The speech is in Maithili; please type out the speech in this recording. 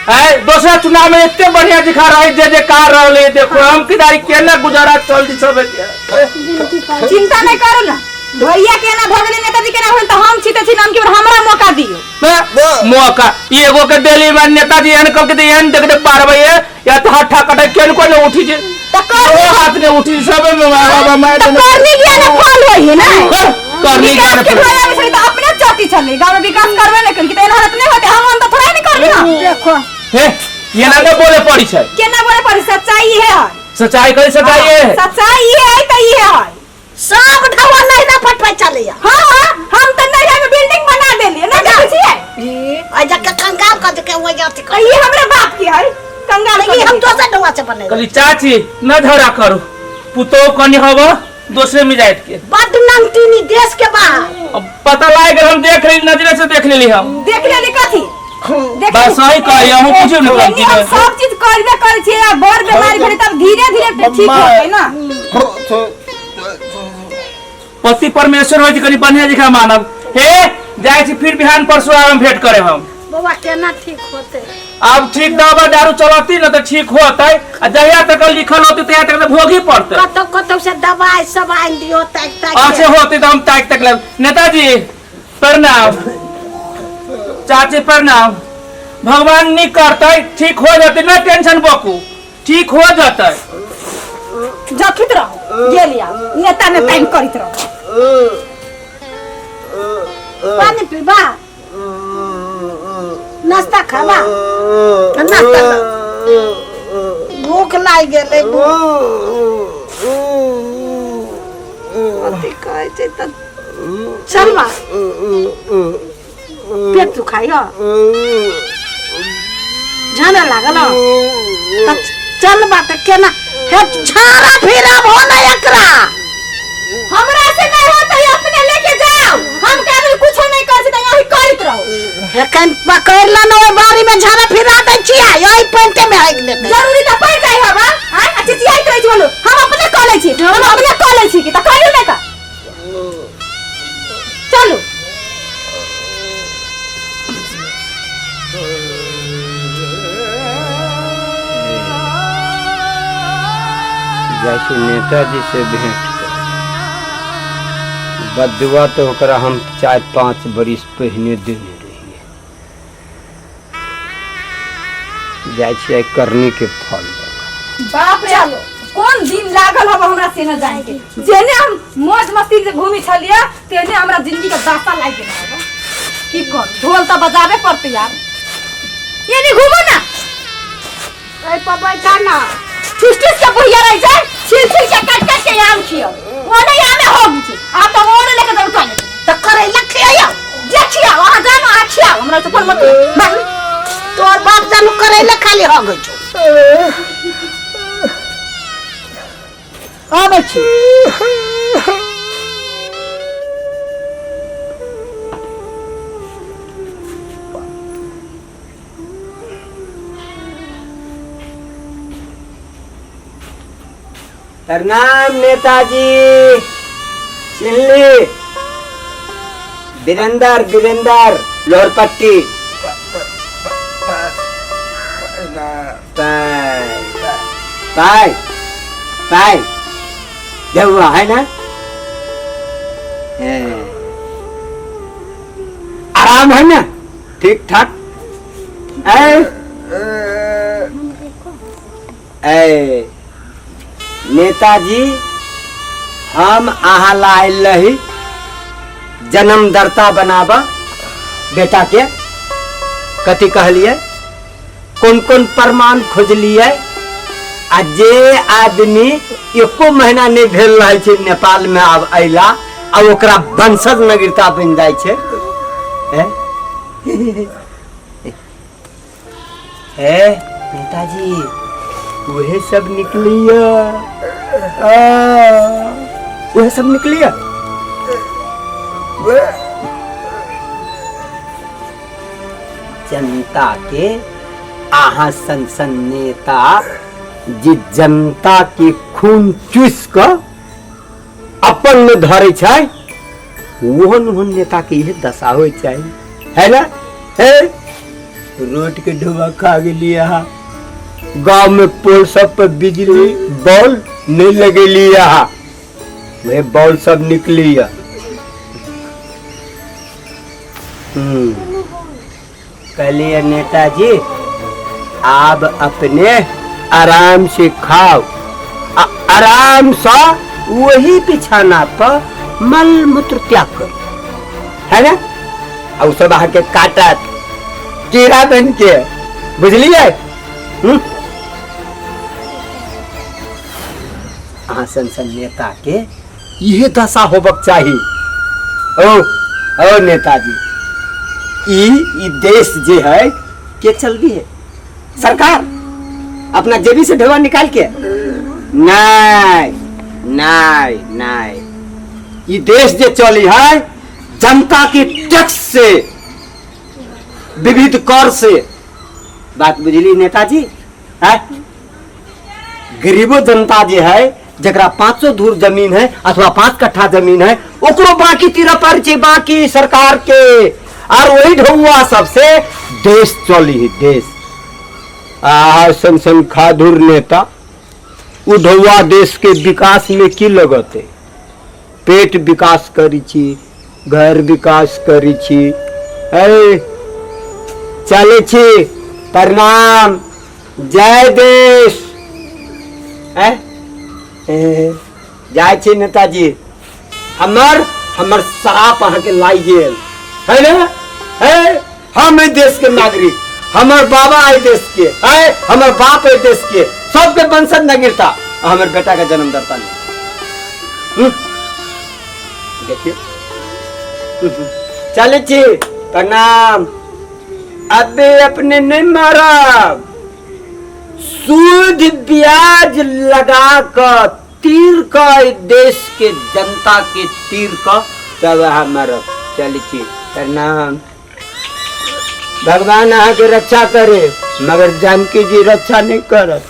आय दोसरा चुनाव में एते बढ़िया दिखा रहे जे जे कार रहले, देखो हम किदारी केना गुजारा चल दी सब। चिंता नहीं करू ना, भैया के ना भऽ गेलै, नेताजी के ना होल, तऽ हम छी तऽ छी, नाम के हमरा मौका दियौ। मौका एगो के देली में नेताजी एहन कह के एहन देख दे पारबै या तो हट्ठा कटे केन को ने उठी जे तऽ कर ओ हाथ ने उठी सब में बाबा मैं तऽ करनी ज्ञान फल होई है ना। करनी विकास ज्ञान के फल। भैया में तऽ अपने चौकी छलै, गांव में विकास करबे नहीं करी, तऽ एना हालत नहीं होते। हम तो थोड़ा नहीं करली ना। देखो हे, ये ना ने बोले पड़ी छै। केना बोले पड़ी? सच्चाई है। सच्चाई करी, सच्चाई है। सच्चाई है तऽ ई है। सब ढवा नहीं ना पटबै चलैया। हाँ हाँ, हम तऽ नैहर में बिल्डिंग बना देलियै ना, देखै छियै। आ जाके कंगाल कर के वो जाति तऽ ई हमरे बाप के है कंगाल। ई हम दोसर ढवा से बनेबै। कहली चाची न झगड़ा करू, पुतोह कनी हब दोसरे मिजाज के। बड नंगटीनी देश के बाहर। अब पता लाग गेल, हम देख लेली, नजरे से देख लेली हम। देख लेली कथी? देख बस सही कही, अहूँ कुछ नहीं लेली, हम सब चीज करबे करै छियै आ बड़ बीमारी भेलै तब धीरे धीरे ठीक होतै ना। पति परमेश्वर होइ छै, कनी बढ़िया जकाँ मानब। हे, जाइ छी फिर बिहान परसू आबम भेंट करे हम। बौआ, केना ठीक होते? आब ठीक दवा दारू चलती न तऽ ठीक होतै, आ जहिया तक लिखल होतै तहिया तक तऽ भोगी पड़तै। कतौ कतौ से दवाई सब आनि दियो ताकि ताकि। अच्छे होते तऽ हम ताकि तक लेब। नेताजी प्रणाम, चाची प्रणाम। भगवान नीक करतै, ठीक हो जेतै ना, टेंशन बकू, ठीक हो जेतै। जखित रहो गेल या नेता ने टाइम करैत रहो। पानी पीबा, नाश्ता खाबा, नाश्ता ला। भूख लागि गेलै, भूख। कथी कहै छै तऽ चलबा, पेट दुखाइ हो, झाना लागल हो तऽ चलबा तऽ केना हे झाड़ा फिराब हो ना एकरा। हमरा से नहीं होता है, अपने लेके जाओ। हम काबिल कुछो नहीं कर सकते, यही करत रहो। एखन पकड़ि ले ने, ओहि बाड़ी में झाड़ा फिरा दै छियै, ओहि पैंटे में हाकि लेतै। जरूरी तऽ पड़ जाए हवा हां। अच्छा चिचियाइत रहै छी, बोलो हम अपने कऽ लै छी, हम अपने कऽ लै छी। की तऽ करियौ ने, तऽ चलू। जाइ छी नेताजी से भेंट करे। बदुआ तऽ ओकरा हम 4-5 बरिस पहिने देने रहियै। जाइ छियै करनी के फल लऽ कऽ। बाप रे, कोन दिन लागल हब हमरा से न जाए के। जेने हम मौज मस्ती से घूमी छलिए तेने हमरा जिंदगी के दासा लागि गेल हब। की कर, ढोल तऽ बजाबे पड़तै यार। ये नहीं घूमो ना। एहि पर बैठा ना। ठुस ठुस के बुढ़िया रह जाए, छिल छिल के काट काट के आम खियो। वो नहीं आमे हो गई छै। आप तो वो लेके जाओ टॉयलेट। तऽ करैला खियाइयो। जे खियाओ अहाँ, जानो अहाँ खियाओ, हमरा तो कोन मतलब। बस तोर बाप जानू करैला खाली हो गई छौ। आबै छी। प्रणाम नेताजी। चिन्हली? वीरेंद्र, वीरेंद्र लोहरपट्टी। पाय पाय पाय देहुआ है ना? हे। आराम है ना? ठीक ठाक? ए ए नेताजी, हम अहाँ ला आयल रही जन्मदाता बनाब बेटा के। कथी कहलिए? कोन कोन प्रमाण खोजलिए? आ जे आदमी एको महीना नहीं भेल रहे छै नेपाल में आब अयला आ ओकरा वंशज नगरता बनि जाइ छै। हे हे नेताजी, उहे सब निकलिया, उहे सब निकलिया। जनता के अहाँ सन सन नेता जे जनता के खून चूस कऽ अपन में धरे छै, ओहन ओहन नेता के इहे दशा होइ छै, है ना? हे रोड के ढोआ खा गेली अहाँ। गांव में पोल सब पर बिजली बॉल नहीं लगेली अहाँ, वह बॉल सब निकली है। कहलिए नेताजी आप अपने आराम से खाओ, आराम से वही बिछाना पर मल मूत्र त्याग करो, है ना? और सब आके काटत कीड़ा बन के, बुझलिए? अहाँ सन सन नेता के इहे दशा होबक चाही। ओ ओ नेताजी, ई देश जे है के चलबी है सरकार अपना जेबी से ढेवा निकाल के? नहीं नहीं नहीं, ई देश जे चली है जनता के टैक्स से, विविध कर से। बात बुझली नेताजी? है गरीबो जनता जे है जकरा 500 धूर जमीन है अथवा 5 कट्ठा जमीन है, ओकरो बाकी तीरा पर छै बाकी सरकार के, और वही ढौआ सबसे देश चली है देश। आ सन सन खाधुर नेता उ ढौआ देश के विकास में की लगते? पेट विकास करी छी, घर विकास करी छी। ए चले छी, प्रणाम, जय देश। जाय छी नेताजी, हमर हमर साप अहाँ के लागि गेल है ना? है हम एहि देश के नागरिक, हमर बाबा एहि देश के है, हमर बाप एहि देश के, सबके वंशज न गिरता, हमर बेटा के जन्मदाता नहीं। देखियो, चले छी, प्रणाम। अबे अपने नहीं मारब, सूद ब्याज लगा क तीर क देश के जनता के तीर क तब अहाँ मरब। चले छी, प्रणाम। भगवान अहाँ के रक्षा करे, मगर जानकी जी रक्षा नहीं करत।